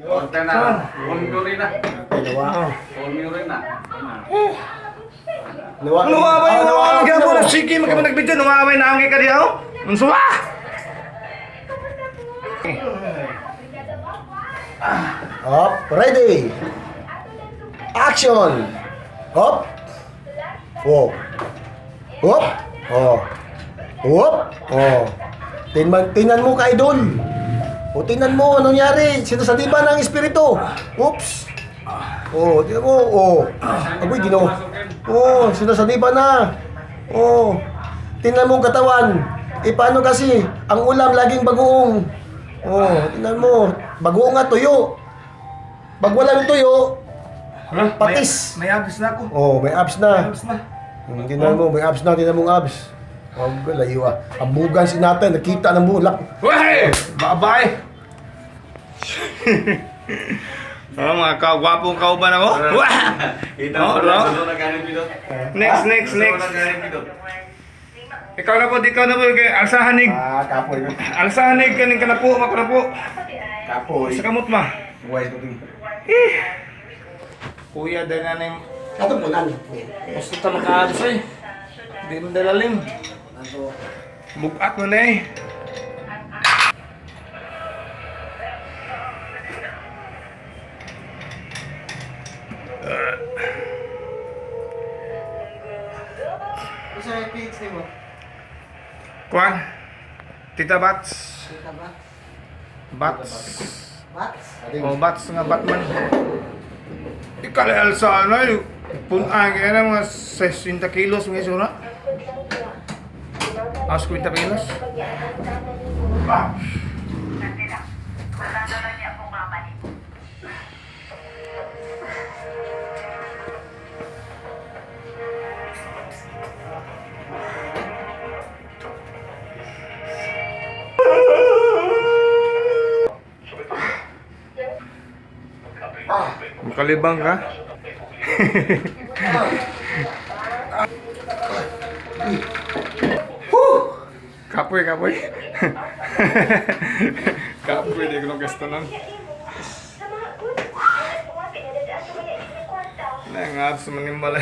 Order na. Formula na. Nawa. Formula na. Nawa. Nuwaway, Ah, nuwaway, nawa. gabo na sige, magka nagbidyo, nuwaway na ang kay kadiyaw. Unsa? Up, ready. Action. Up. Oh. Up. Oh. Up. Oh. Tingnan, tingnan mo ka, idol. O, tingnan mo, anong nangyari? Sinasadiba ng espiritu. Oops. Oh, tingnan mo. Oh. Agoy, ginoo. Oh, sinasadiba na. Oh. Tingnan mo ang katawan. Eh, paano kasi? Ang ulam laging bagoong. Oh, tingnan mo. Bagoong nga tuyo. Pag walang tuyo, patis. May abs na ako. Oh, may abs na. Abs na. Tingnan mo, may abs na. Tingnan mo ang abs. Oh, layo ah. Ang bugan si natin, nakita ng bulak. Wey! Bye-bye! Oh, mga kagwapong kauban ako. Wah! Kita Oh, mo no? na na ganin pindot. Next, next, next. Na ganin pindot. Ikaw na po, ikaw na po. Kay alsahanig. Ah, kapoy. Alsahanig kaning ka na po, mako na po. Kapoy. Sa kamot ma. Buhay ko din. Kuya, dahil na yung Ato po nan. gusto ta makaabs eh. Di mo dalalim. Bukat mo na eh. Sa page ni mo? Kuan. Tita Bats. Tita Bats. Bats. Bats? Oh, Bats nga Batman. Ikaw alsa na eh. Punaan kaya na mga 60 kilos mga isura. Ah, 50 kilos. Ah. Makalibang ka? Kapoy, kapoy. Kapoy, di ko nung gasto nun. Nangap sa manimbala.